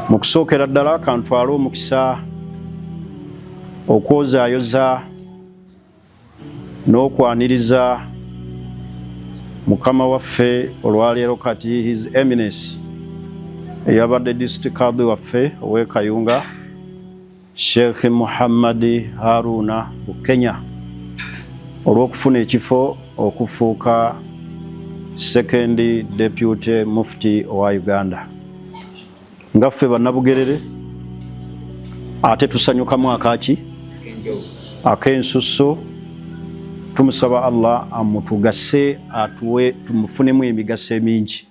Mu kusookera ddala kantwale omukisa okwozaayoza n'okwaniriza mukama waffe olwaleero kati His Eminence eyabadde District Kadhi waffe ow'e Kayunga, Sheikh Muhammad Haruna Bukenya, olw'okufuna ekifo okufuuka Second Deputy Mufti owa Uganda. Nga ffe Bannabugerere ate tusanyukamu akaki ak'ensusso. Tumusaba Allah amutugase, atuwe tumufunemu emigaso emingi.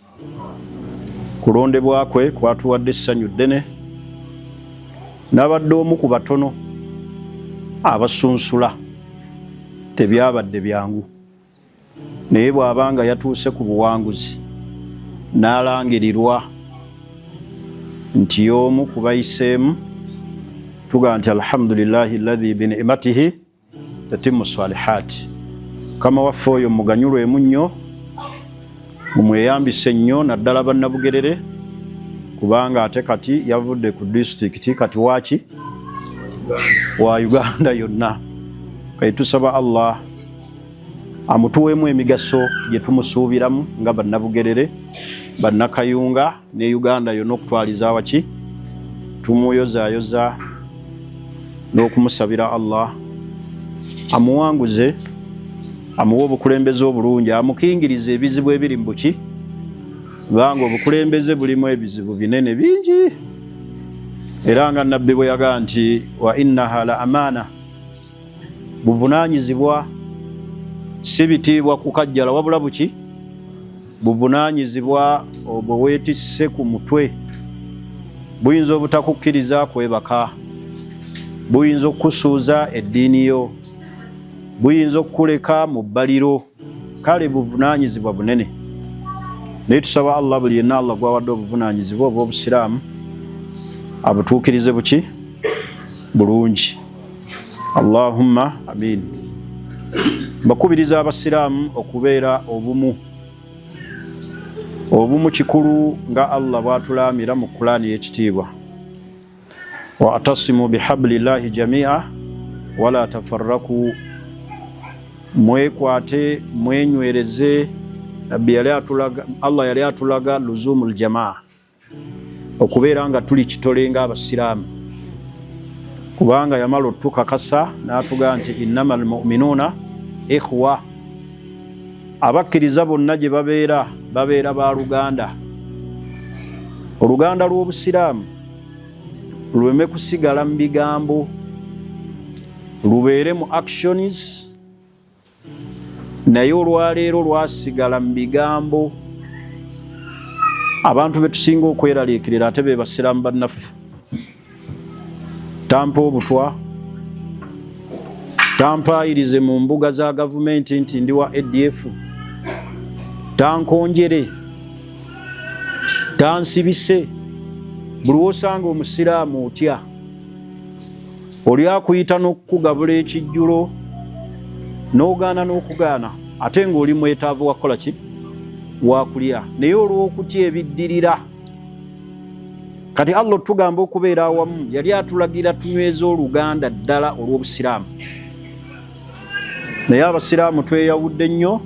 Kulondebwa kwe kwatuwadde essanyu ddene. N'abadde omu ku batono abasunsula, tebyabadde byangu, naye bw'aba nga yatuuse ku buwanguzi n'alangirirwa nti y'omu ku bayiseemu, tugamba nti alhamdulillahi alladhi binimatihi tatimu salihati. Mukama waffe oyo muganyulwemu nnyo, mumweyambise nnyo, naddala Bannabugerere, kubanga ate kati yavudde ku disitulikiti, kati waaki wa Uganda yonna. Kati tusaba Allah amutuweemu emigaso gye tumusuubiramu nga Bannabugerere, Bannakayunga ne Uganda yonna okutwaliza awaki. Tumuyozaayoza n'okumusabira Allah amuwanguze, amuwe obukulembeze obulungi, amukingirize ebizibu ebiri mu buki, kubanga obukulembeze bulimu ebizibu binene bingi. Era nga Nabbi bwe yagaa nti wa innaha la amaana, buvunaanyizibwa, si bitiibwa kukajjala, wabula buki buvunaanyizibwa obwo weetisse ku mutwe. Buyinza obutakukkiriza kwebaka, buyinza okukusuuza eddiini yo, buyinza okukuleka mu bbaliro. Kale buvunaanyizibwa bunene, naye tusaba Allah buli yenna Allah gwawadde obuvunaanyizibwa obw'obusiraamu abutuukirize buki bulungi. Allahumma amin. Mbakubiriza abasiraamu okubeera obumu. Obumu kikulu nga Allah bwatulaamira mu Kulaani y'ekitiibwa, wa atasimu bihablillahi jamia wala tafarraku, mwekwate, mwenywereze. Nabbi yali atulaga, Allah yali atulaga luzumu ljamaa, okubeera nga tuli kitole nga abasiraamu, kubanga yamala otukakasa n'atugaa nti innama almuminuuna ikhwa, abakkiriza bonna gye babeera babeera ba luganda. Oluganda lw'obusiraamu luleme kusigala mu bigambo, lubeere mu actions. Naye olwaleero lwasigala mu bigambo. Abantu betusinga okweraliikirira ate be basiraamu bannaffe. Tampa obutwa, tampaayirize mu mbuga za gavumenti nti ndi wa ADF, tankonjere, tansibise. Buli wosanga omusiraamu otya, oli akuyita n'okukugabula ekijjulo n'ogaana n'okugaana, ate ng'oli mwetaavu wakukola ki, wakulya, naye olw'okutya ebiddirira. Kati Allah otugamba okubeera awamu, yali atulagira tunyweze oluganda ddala olw'obusiraamu, naye abasiraamu tweyawudde nnyo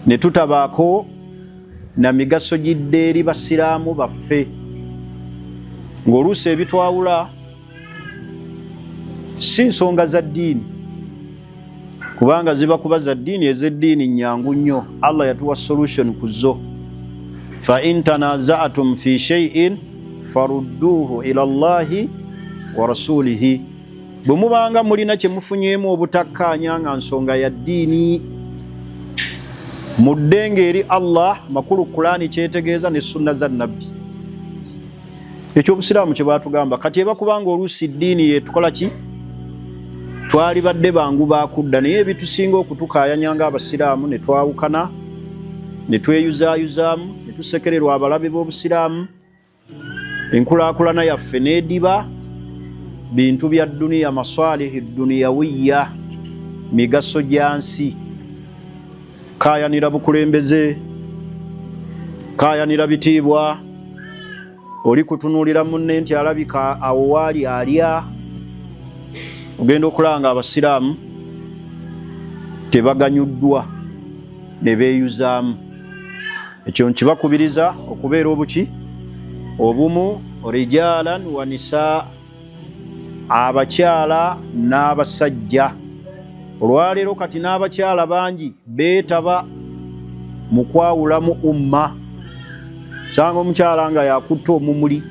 ne tutabaako na migaso gidde eri basiraamu baffe, ng'oluusi ebitwawula si nsonga za ddiini, kubanga ziba kuba za ddiini, ez'eddiini nyangu nnyo, Allah yatuwa solution ku zo: fa in tanaza'tum fi shay'in farudduuhu ila Allahi wa rasulihi. Bwe mubanga mulina kye mufunyeemu obutakkaanya nga nsonga ya ddiini, muddenga eri Allah, makulu Kulaani kyetegeeza ne sunna za Nabbi. Ekyobusiraamu kye batugamba kati eba kubanga oluusi ddiini yetukola ki, twalibadde bangu bakudda, naye ebitusinga okutukaayanya nga abasiraamu ne twawukana ne tweyuzaayuzaamu ne tusekererwa abalabe b'obusiraamu, enkulaakulana yaffe n'ediba, bintu bya duniya, masalihi duniyawiya, migaso gya nsi. Kaayanira bukulembeze, kaayanira bitiibwa. Oli kutunuulira munne nti alabika awo waali alya. Ogenda okulaba nga abasiraamu tebaganyuddwa ne beeyuzaamu. Ekyo nkibakubiriza okubeera obuki obumu, rijalan wa nisaa, abakyala n'abasajja. Olwaleero kati n'abakyala bangi beetaba mu kwawulamu umma. Osanga omukyala nga yakutte omumuli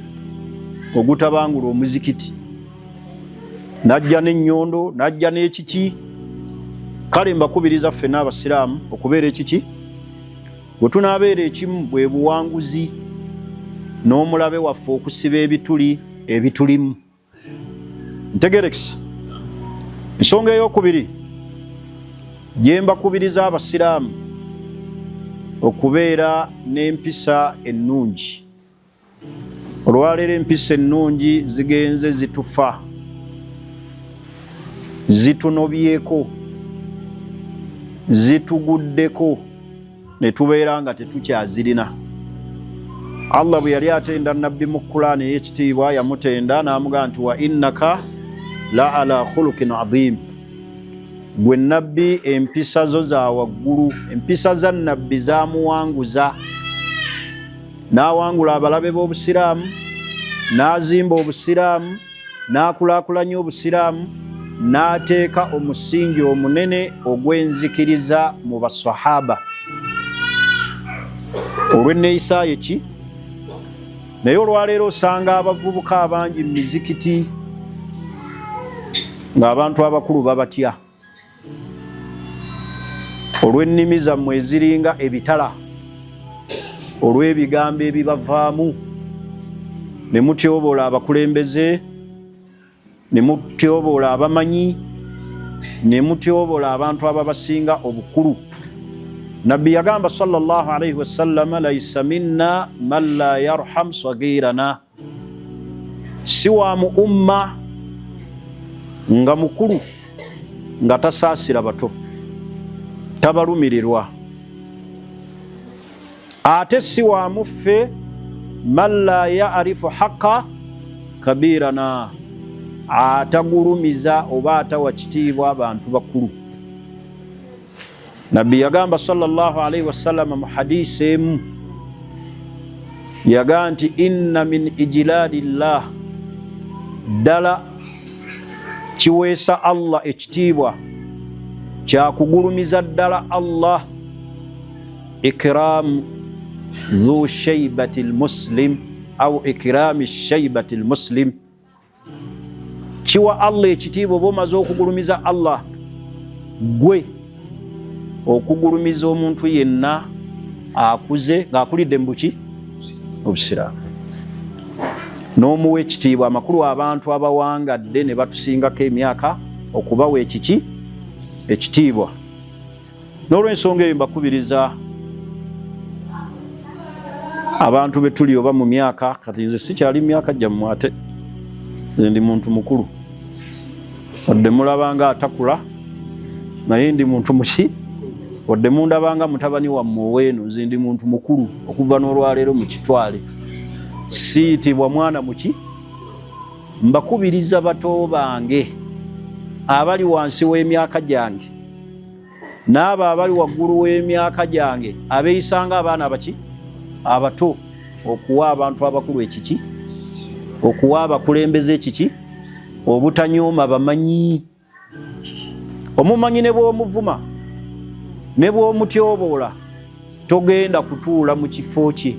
ogutabangula omuzikiti, n'ajja n'ennyondo, n'ajja n'ekiki. Kale mbakubiriza ffenna abasiraamu okubeera ekiki. Bwe tunaabeera ekimu bwe buwanguzi n'omulabe waffe okusiba ebituli ebitulimu. Ntegerekisa ensonga eyokubiri gye mbakubiriza abasiraamu okubeera n'empisa ennungi. Olwaleero empisa ennungi zigenze zitufa, zitunobyeko, zituguddeko ne tubeera nga tetukyazirina. Allah bwe yali atenda Nabbi mu Kulaani ey'ekitiibwa yamutenda n'amugamba nti wa innaka la ala khuluqin adhim, gwe Nabbi empisa zo za waggulu. Empisa za Nabbi zamuwanguza, n'awangula abalabe b'Obusiraamu, n'azimba Obusiraamu, n'akulaakulanya Obusiraamu, n'ateeka omusingi omunene ogw'enzikiriza mu basahaba olw'enneeyisa ye ki. Naye olwaleero osanga abavubuka abangi mu mizikiti ng'abantu abakulu babatya olw'ennimi zammwe eziringa ebitala, olw'ebigambo ebibavaamu, ne mutyoboola abakulembeze, ne mutyoboola abamanyi, ne mutyoboola abantu ababasinga obukulu. Nabbi yagamba sallallahu alaihi wasallama, laisa minna man la yarham sagirana, si wa mu umma nga mukulu nga tasaasira bato, tabalumirirwa. Ate si wa muffe man la yarifu haqa kabirana, atagulumiza oba atawa kitiibwa abantu bakulu. Nabbi yagamba sallallahu alaihi wasallama mu hadisi emu, yagamba nti inna min ijilali llah, ddala kiweesa Allah ekitiibwa, kyakugulumiza ddala Allah, ikramu dhu shaibati lmuslim au ikrami shaibati lmuslim, kiwa Allah ekitiibwa oba omaze okugulumiza Allah gwe okugulumiza omuntu yenna akuze ng'akulidde mu buki obusiraamu n'omuwa ekitiibwa. Amakulu abantu abawangadde ne batusingako emyaka okubawa ekiki ekitiibwa. N'olw'ensonga eyo mbakubiriza abantu be tuli oba mu myaka, kati nze sikyali myaka gyammwe, ate nze ndi muntu mukulu, wadde mulabanga atakula naye ndi muntu muki, wadde mundabanga mutabani wammwe oweeno, nze ndi muntu mukulu okuva n'olwaleero mukitwale, siyitibwa mwana muki. Mbakubiriza bato bange abali wansi w'emyaka gyange n'abo abali waggulu w'emyaka gyange abeeyisanga abaana abaki abato okuwa abantu abakulu ekiki, okuwa abakulembeze ekiki, obutanyooma bamanyi. Omumanyi ne bw'omuvuma ne bw'omutyoboola togenda kutuula mu kifo kye.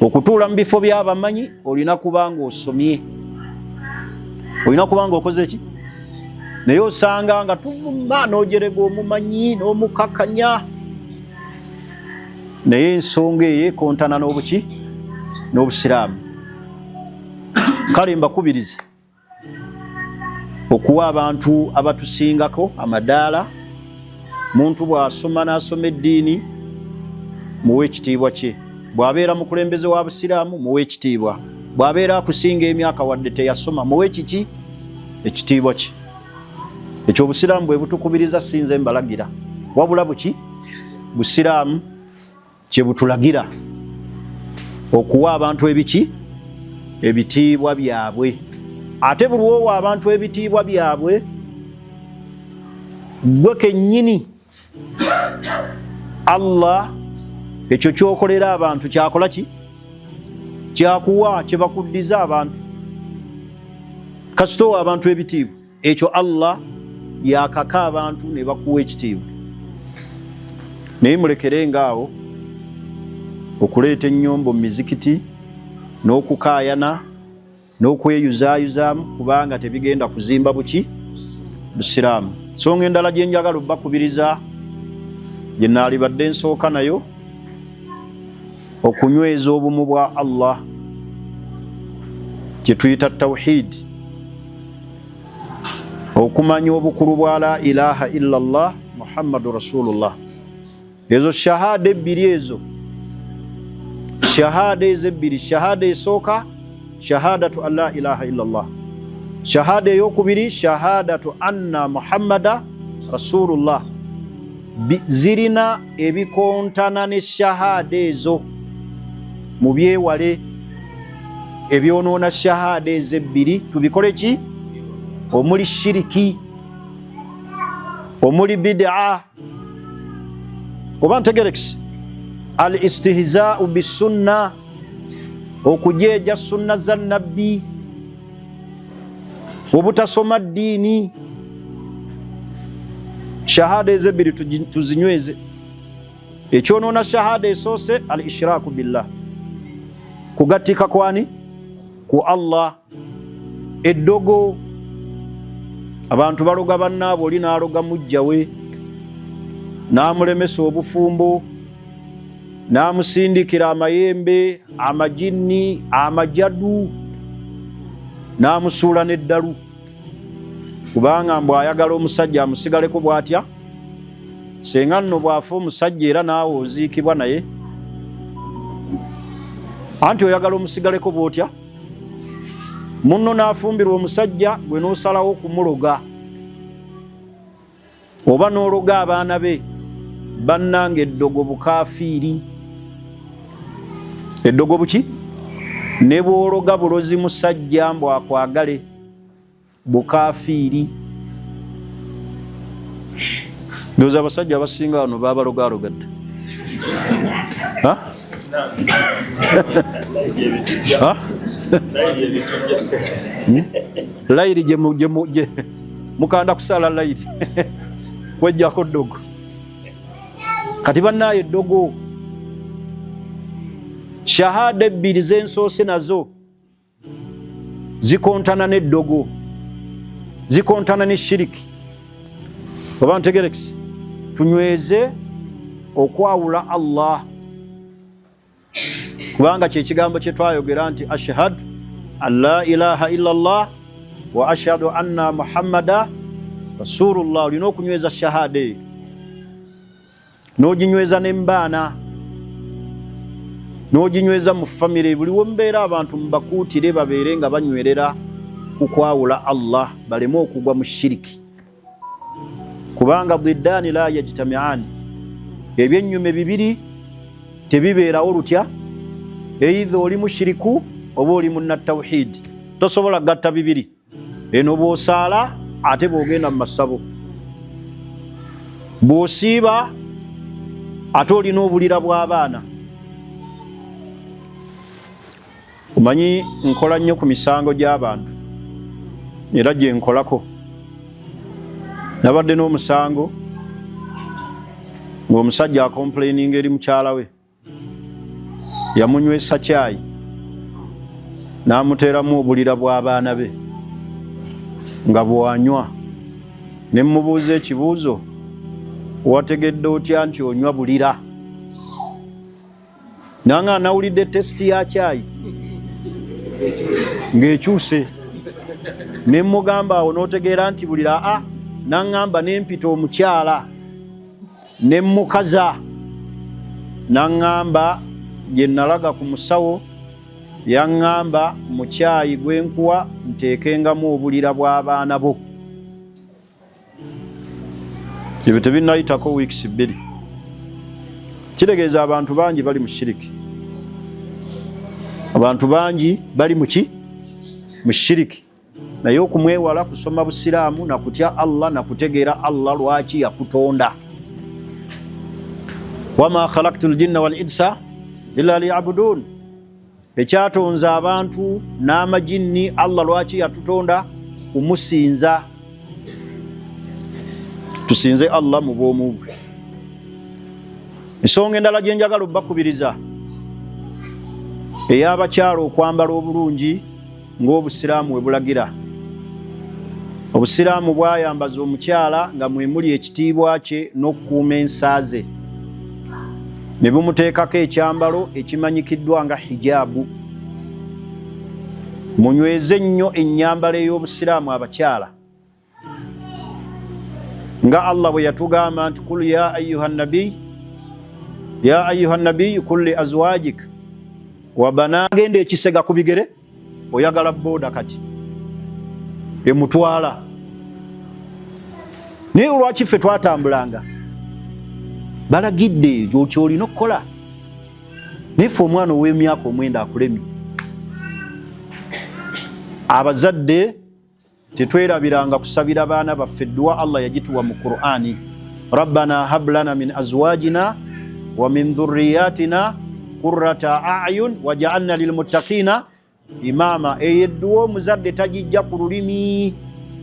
Okutuula mu bifo by'abamanyi olina kuba ng'osomye, olina kuba ng'okoze ki. Naye osanga nga tuvuma n'ojerega omumanyi n'omukakanya, naye ensonga eyo ekontana n'obuki n'obusiraamu. Kale mbakubiriza okuwa abantu abatusingako amadaala. Muntu bw'asoma n'asoma eddiini muwe ekitiibwa kye, bw'abeera mukulembeze wa busiraamu muwe ekitiibwa, bw'abeera akusinga emyaka wadde teyasoma muwe kiki ekitiibwa kye. Ekyo obusiraamu bwe butukubiriza, si nze mbalagira, wabula buki busiraamu kye butulagira. Okuwa abantu ebiki? Ebitiibwa byabwe. Ate buli wowa abantu ebitiibwa byabwe, gwe kennyini Allah ekyo kyokolera abantu kyakola ki? Kyakuwa, kyebakuddiza abantu. Kasita owa abantu ebitiibwa, ekyo Allah yakaka abantu ne bakuwa ekitiibwa. Naye mulekere ngaawo okuleeta ennyombo mu mizikiti n'okukaayana n'okweyuzaayuzaamu, kubanga tebigenda kuzimba buki busiraamu. Nsonga endala gye njagala obbakubiriza, gye naalibadde nsooka nayo, okunyweza obumu bwa Allah kye tuyita tawhid, okumanya obukulu bwa la ilaha illa Allah Muhammadu rasulullah. Ezo shahada ebbiri, ezo shahada ezo ebbiri, shahada esooka shahadatu an la ilaha illa Allah, shahada eyokubiri shahadatu anna muhammada rasulullah, zirina ebikontana ne shahada ezo. Mubyewale ebyonoona shahada ezo ebbiri. Tubikole ki? Omuli shiriki, omuli bid'a, oba ntegerekisi, al istihzau bisunna, okujeeja sunna za nabbi, obutasoma ddiini. Shahada ezo ebbiri tuzinyweze. Ekyonoona shahada esoose al ishraku billah, kugattika kwani ku Allah. Eddogo, abantu baloga bannaabwe, oli n'aloga mujja we n'amulemesa obufumbo, n'amusindikira amayembe, amajinni, amajadu, n'amusuula n'eddalu, kubanga mbu ayagala omusajja amusigaleko bw'atya. Senga nno bw'afa omusajja era naawe oziikibwa naye, anti oyagala omusigaleko bw'otya. Munno n'afumbirwa omusajja, gwe n'osalawo kumuloga oba n'ologa abaana be. Bannange, eddogo bukafiiri. Eddogo buki? Ne bw'ologa bulozi musajja mbu akwagale, bukafiiri. Ndowooza abasajja abasinga wano babalogaloga dda. Layiri gye mukanda kusala layiri kwejjako ddogo. Kati bannaayo, eddogo, shahada ebbiri zensoose nazo zikontana n'eddogo, zikontana ne shiriki, oba ntegerekisi. Tunyweze okwawula Allah, kubanga kyekigambo kyetwayogera nti ashhadu an la ilaha illa Allah wa ashhadu anna muhammada rasulullah. Olina okunyweza shahada eyo n'oginyweza n'embaana, n'oginyweza mu famire. Buli wembeera abantu mubakuutire babeere nga banywerera ku kwawula Allah, baleme okugwa mu shiriki, kubanga diddaani la yajtamiaani, ebyennyume bibiri tebibeerawo lutya. Eitha oli mushiriku oba oli munna tawhidi, tosobola gatta bibiri. Eno bw'osaala ate bw'ogenda mu masabo, bw'osiiba ate olina obulira bw'abaana. Omanyi nkola nnyo ku misango gy'abantu, era gye nkolako. Nabadde n'omusango ng'omusajja akomplaininga eri mukyala we, yamunywesa kyayi n'amuteeramu obulira bw'abaana be nga bwanywa. Ne mmubuuza ekibuuzo, wategedde otya nti onywa bulira? Nanga nawulidde taste ya kyayi ng'ekyuse. Ne mmugamba, awo n'otegeera nti bulira? A naŋŋamba nempita omukyala ne mmukaza, naŋŋamba gye nalaga ku musawo, yaŋŋamba mu kyayi gwenkuwa nteekengamu obulira bw'abaana bo. Ebyo tebinnayitako weeks 2. Kitegeeza abantu bangi bali mu shiriki. Abantu bangi bali muki mu shiriki, naye okumwewala kusoma Busiraamu na kutya Allah na kutegeera Allah lwaki yakutonda. Wama khalaktu ljinna wal insa illa liyabudun. Ekyatonza abantu n'amajinni, Allah lwaki yatutonda? Kumusinza. Tusinze Allah mu bwomu bwe. Ensonga endala gye njagala obbakubiriza ey'abakyala okwambala obulungi ng'Obusiraamu we bulagira. Obusiraamu bwayambaza omukyala nga mwe muli ekitiibwa kye n'okukuuma ensa ze, ne bumuteekako ekyambalo ekimanyikiddwa nga hijaabu. Munyweze nnyo ennyambala ey'Obusiraamu abakyala, nga Allah bwe yatugamba nti kul ya ayuha nabiy ya ayuha nabiy kul li azwajik wa bana. Genda ekisega ku bigere, oyagala boda kati emutwala. Naye lwaki ffe twatambulanga balagidde ekyo kyolina okukola, naye ffe omwana ow'emyaka 9 akulemye. Abazadde tetwerabiranga kusabira baana baffe dduwa, Allah yagituwa mu Qur'ani: rabbana hablana min azwajina wa min dhurriyatina qurrata a'yun waja'alna lilmuttaqina imama. Eyo edduwa omuzadde tagijja ku lulimi,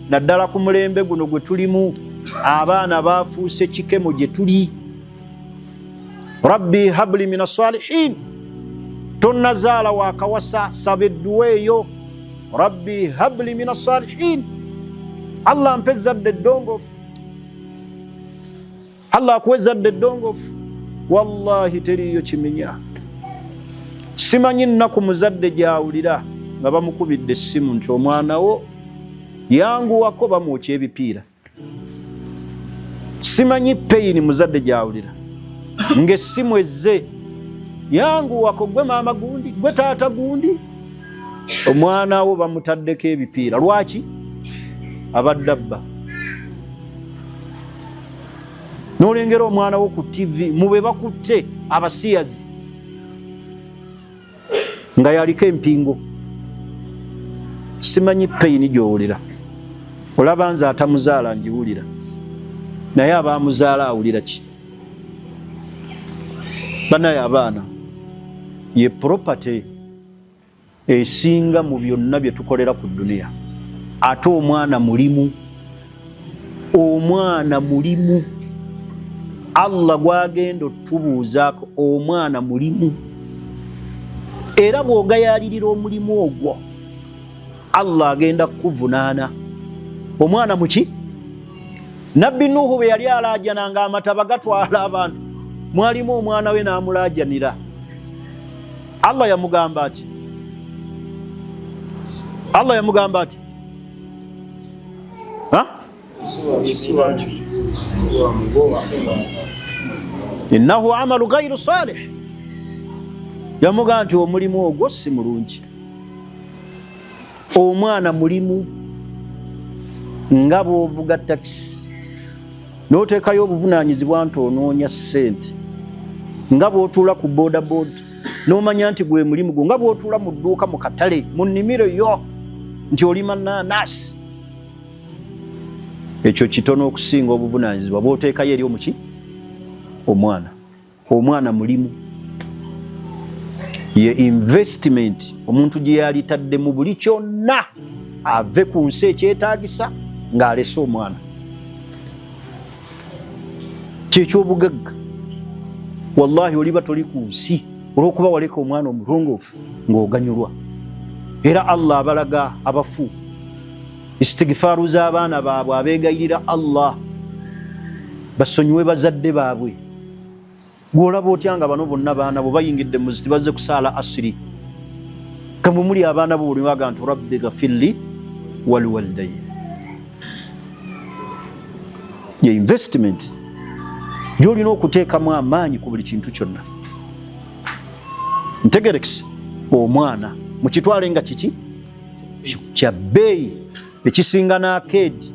naddala ku mulembe guno gwe tulimu, abaana bafuuse kikemo gye tuli. Rabbi habli min assalihin. Tonnazaala, wakawasa, saba edduwa eyo: rabbi habli min assalihin. Allah mpa ezzadde eddongoofu. Allah akuwa ezzadde eddongoofu, wallahi teriiyo kimenya. Simanyi nnaku muzadde gyawulira nga bamukubidde essimu nti omwana wo yanguwako, bamwokya ebipiira. Simanyi pain muzadde gyawulira ng'essimu ezze: yanguwako gwe maama gundi, gwe taata gundi, omwana wo bamutaddeko ebipiira. Lwaki abadde abba? N'olengera omwana wo ku TV mube bakutte abasiyazi nga yaliko empingu. Simanyi pain gy'owulira. Olaba nze atamuzaala ngiwulira, naye abamuzaala awulira ki? Banaye abaana ye property esinga mu byonna bye tukolera ku duniya. Ate omwana mulimu, omwana mulimu Allah gwagenda otubuuzaako. Omwana mulimu, era bw'ogayalirira omulimu ogwo, Allah agenda kukuvunaana. Omwana muki? Nabbi Nuhu bwe yali alaajana nga amataba gatwala abantu, mwalimu omwana we n'amulaajanira. Allah yamugamba ati, Allah yamugamba ati ha? Innahu amalu gairu salih. Yamugamba nti omulimu ogwo si mulungi. Omwana mulimu, nga bw'ovuga takisi n'oteekayo obuvunanyizibwa nti onoonya ssente, nga bw'otuula ku boda boda n'omanya nti gwe mulimu gwo, nga bw'otuula mu dduuka, mu katale, mu nnimiro yo nti olima naanasi, ekyo kitono okusinga obuvunanyizibwa bw'oteekayo eri omuki omwana. Omwana mulimu, ye investment omuntu gye yalitadde mu buli kyonna ave ku nsi ekyetaagisa ng'alese omwana, kyekyobugagga. Wallahi oliba toli ku nsi, olwokuba waleka omwana omulongoofu ng'oganyulwa. Era Allah abalaga abafu istigifaaru z'abaana baabwe abeegayirira Allah basonyiwe bazadde baabwe. Gwolaba otya nga bano bonna baana bo bayingidde muziti, bazze kusaala asiri, kamwe muli abaana bo, buli waga nti rabbi gafirli waliwalidaya. Ye investment gyolina okuteekamu amaanyi ku buli kintu kyonna. Ntegerekisi omwana mukitwale nga kiki kya bbeeyi ekisinga n'akeedi,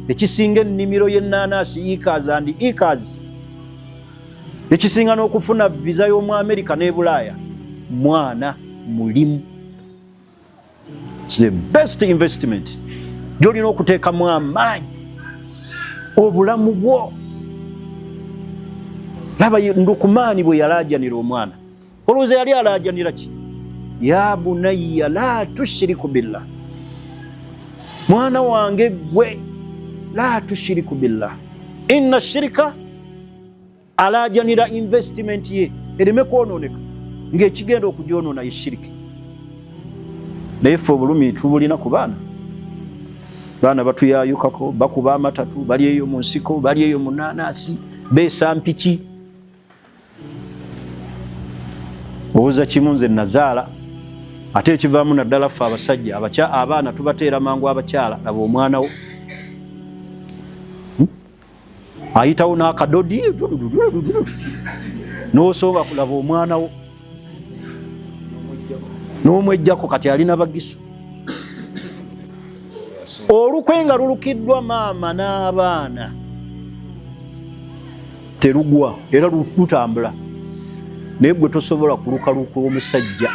ekisinga ennimiro y'ennaanasi, acres and acres, ekisinga n'okufuna visa y'omu Amerika n'e Bulaaya. Mwana mulimu. The best investment gyolina okuteekamu amaanyi obulamu bwo. Laba Ndukumaani bwe yalaajanira omwana, olowooza yali alaajanira ki? Ya bunayya la tushiriku billah, mwana wange gwe, la tushiriku billah inna shirika. Alaajanira investment ye ereme kwonooneka ng'ekigenda okugyonoona ye shiriki. Naye ffe obulumi tubulina ku baana. Baana batuyayukako, bakuba amatatu, bali eyo mu nsiko, bali eyo mu naanaasi, beesa mpiki. Owoza kimu, nze nazaala. Ate ekivaamu, naddala ffe abasajja, abaana tubateera mangu abakyala. Laba omwana wo ayitawo n'akadodi n'osonga kulaba omwana wo n'omwejjako. Kati alina bagisu. Olukwe nga lulukiddwa maama n'abaana terugwa, era lutambula, naye gwe tosobola kuluka lukwe omusajja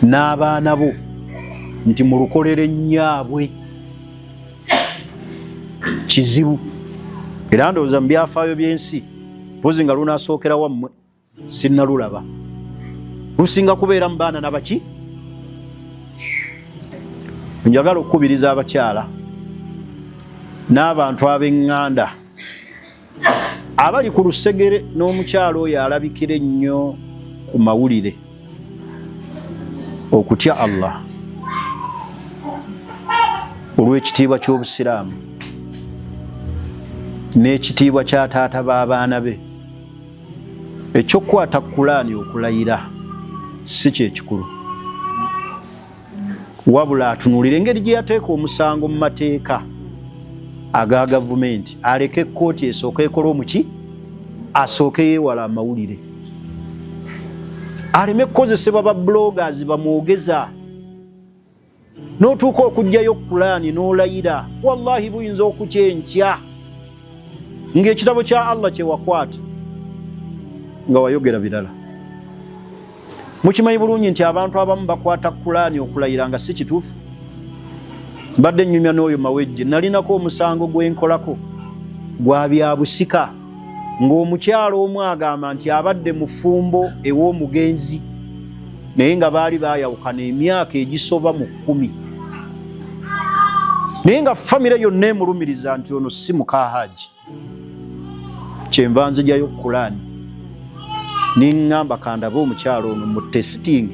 n'abaana bo nti mulukolere nnyaabwe. Kizibu. Era ndowooza mu byafaayo by'ensi, mpozi nga lunasookera wammwe, sinnalulaba. Lusinga kubeera mu baana nabaki. Njagala okukubiriza abakyala n'abantu ab'eŋŋanda abali ku lusegere n'omukyala oyo alabikira ennyo ku mawulire okutya Allah olw'ekitiibwa ky'Obusiraamu n'ekitiibwa kya taata b'abaana be. Ekyokukwata Kulaani okulayira si kyekikulu, wabula atunuulire engeri gye yateeka omusango mu mateeka aga gavumenti, aleke ekkooti esooka ekola omuki, asooke yeewala amawulire, aleme kukozesebwa ba bloggers bamwogeza. N'otuuka okuggyayo Kulaani n'olayira, wallahi buyinza okukya enkya ng'ekitabo kya Allah kye wakwata nga wayogera birala. Mukimanyi bulungi nti abantu abamu bakwata Kulaani okulayira nga si kituufu. Mbadde nnyumya n'oyo Mawejje, nalinako omusango gwenkolako gwa byabusika ng'omukyalo omu agamba nti abadde mufumbo ew'omugenzi, naye nga baali baayawukana emyaka egisoba mu 10, naye nga famire yonna emulumiriza nti ono si mukahaji. Kyenva nzijayo Kulaani niŋŋamba, kandabe omukyalo ono mu testing,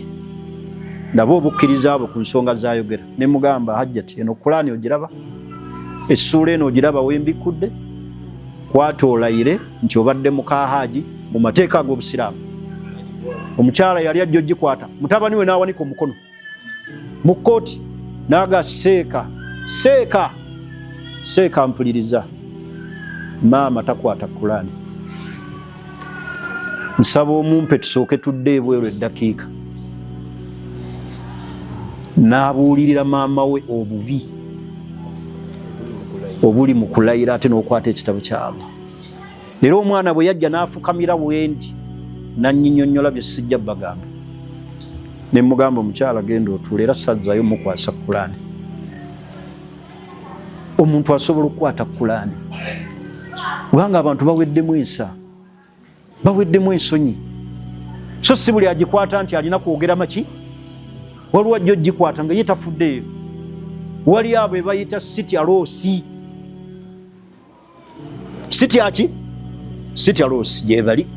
ndabe obukkiriza bwe ku nsonga zayogera. Ne mugamba, "Hajjati, eno Kulaani ogiraba? Essuula eno ogiraba wembikkudde? Kwata olayire nti obadde mukahaji mu mateeka ag'Obusiraamu." Omukyala yali ajja ogikwata, mutabani we n'awanika omukono mu kkooti n'aga, "Seeka, seeka, seeka, mpuliriza. Maama takwata Kulaani. Nsaba omumpe tusooke tudde ebweru eddakiika." N'abuulirira maama we obubi obuli mu kulayira ate n'okwata ekitabo kya Allah. Era omwana bwe yajja n'afukamira wendi nanyinyonnyola bye sijja bagamba, ne mugamba, "Omukyala, genda otuula." Era sazzayo mukwasa Kulaani. Omuntu asobola okukwata Kulaani kubanga abantu baweddemu ensa, baweddemu ensonyi. So si buli agikwata nti alina kwogera maki. Waliwo ajja ogikwata nga ye tafuddeeyo. Wali abo ebayita sitya loss. Sitya ki? Sitya loss gyebali.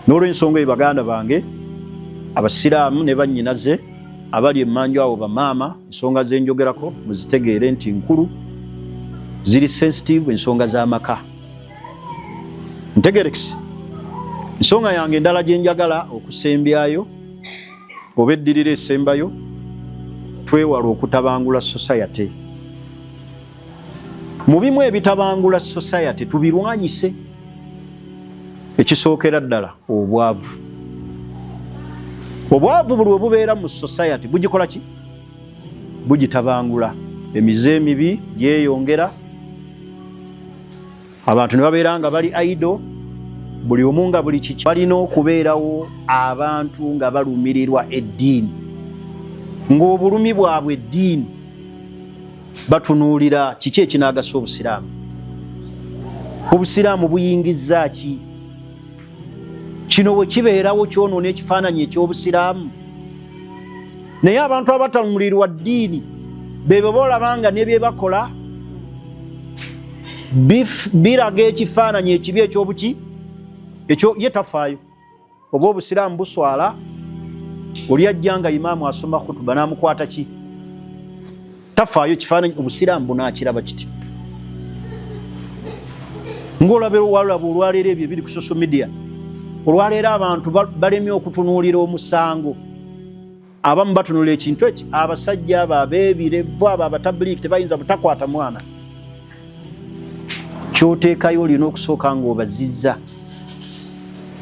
N'olwensonga eyo, baganda bange Abasiraamu ne bannyinaze abali emmanju awo, bamaama, ensonga zenjogerako muzitegeere nti nkulu, ziri sensitive, ensonga z'amaka. Ntegerekisi ensonga yange endala gye njagala okusembyayo oba eddirira esembayo: twewala okutabangula society. Mu bimu ebitabangula society tubirwanyise, ekisookera ddala obwavu. Obwavu buli we bubeera mu society bugikola ki? Bugitabangula. Emize emibi gyeyongera, abantu ne babeera nga bali idle. Buli omu nga buli kiki balina okubeerawo abantu nga balumirirwa eddiini, ng'obulumi bwabwe eddiini batunuulira kiki ekinaagasa Obusiraamu, Obusiraamu buyingizza ki, kino bwe kibeerawo kyonoona ekifaananyi eky'Obusiraamu. Naye abantu abatalumirirwa ddiini bebo boolaba nga ne bye bakola biraga ekifaananyi ekibi ekyobuki ekyo ye tafaayo oba Obusiraamu buswala. Oli ajja nga imaamu asoma khutuba n'amukwata ki, tafaayo kifaananyi Obusiraamu bunaakiraba kiti. Ng'olaba walaba olwaleero ebyo ebiri ku social media, olwaleero abantu balemye okutunuulira omusango. Abamu batunula ekintu eki abasajja abo abeebirevu abo abatabuliiki tebayinza butakwata mwana. Kyoteekayo olina okusooka ng'obazizza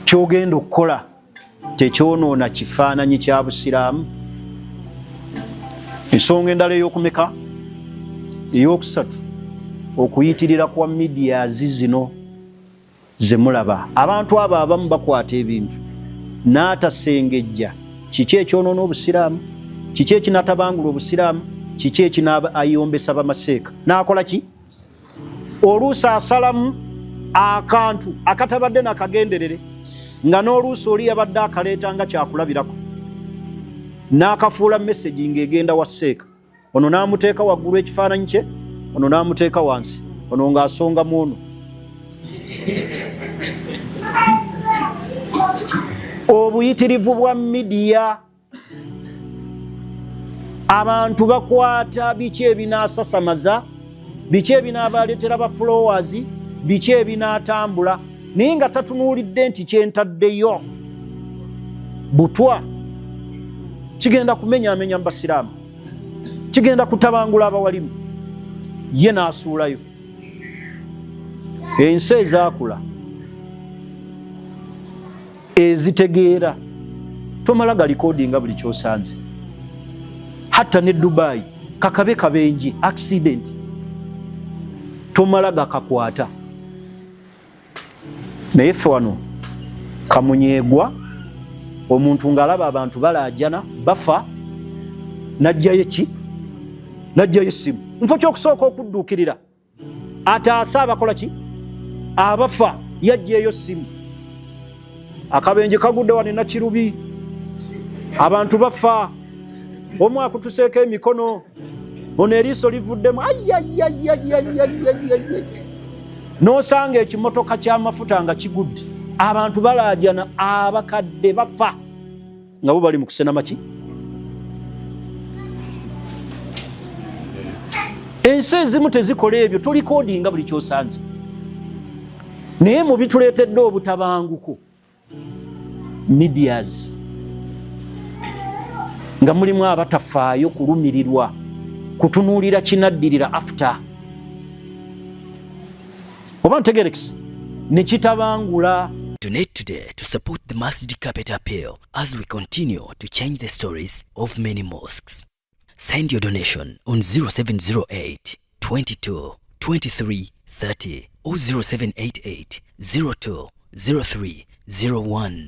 kyogenda okukola tekyonoona kifaananyi kya Busiraamu. Ensonga endala ey'okumeka, ey'okusatu, okuyitirira kwa medias zino ze mulaba. Abantu abo abamu bakwata ebintu n'atasengejja kiki ekyonoona Obusiraamu, kiki ekinatabangula Obusiraamu, kiki ekinaayombesa bamaseeka, n'akola ki? Oluusi asalamu akantu akatabadde nakagenderere, nga n'oluusi oli yabadde akaleeta nga kyakulabirako, n'akafuula mesegi ng'egenda wa seeka ono, n'amuteeka waggulu ekifaananyi kye, ono n'amuteeka wansi, ono ng'asonga mu ono. Obuyitirivu bwa midiya, abantu bakwata biki ebinaasasamaza, biki ebinaabaleetera ba followers, biki ebinaatambula, naye nga tatunuulidde nti kyentaddeyo butwa kigenda kumenyaamenya mu Basiraamu, kigenda kutabangula abawalimu, ye n'asuulayo. Ensi ezaakula ezitegeera tomala galikodinga buli kyosanze. Hatta ne Dubai kakabe kabenje, accident, tomala gakakwata. Naye ffe wano kamunyeegwa, omuntu ng'alaba abantu balaajana bafa, najjayo ki? Najjayo essimu nfo kyokusooka okudduukirira ataase abakola ki abafa, yajjaeyo ssimu. Akabenje kagudde wano Nakirubi, abantu bafa, omu akutuseeko emikono, ono eriiso livuddemu, ayayayayayayayay. N'osanga ekimotoka ky'amafuta nga kigudde, abantu balaajana, abakadde bafa, nga bo bali mu kusena maki. Ensi ezimu tezikola ebyo, tolikodinga buli kyosanze. Naye mu bituleetedde obutabanguko, medias nga mulimu abatafaayo kulumirirwa kutunuulira kinaddirira after, oba ntegerekisi nekitabangula. Donate today to support the Masjid Carpet Appeal as we continue to change the stories of many mosques. Send your donation on 0708 22 23 30 or 0788 02 03 01.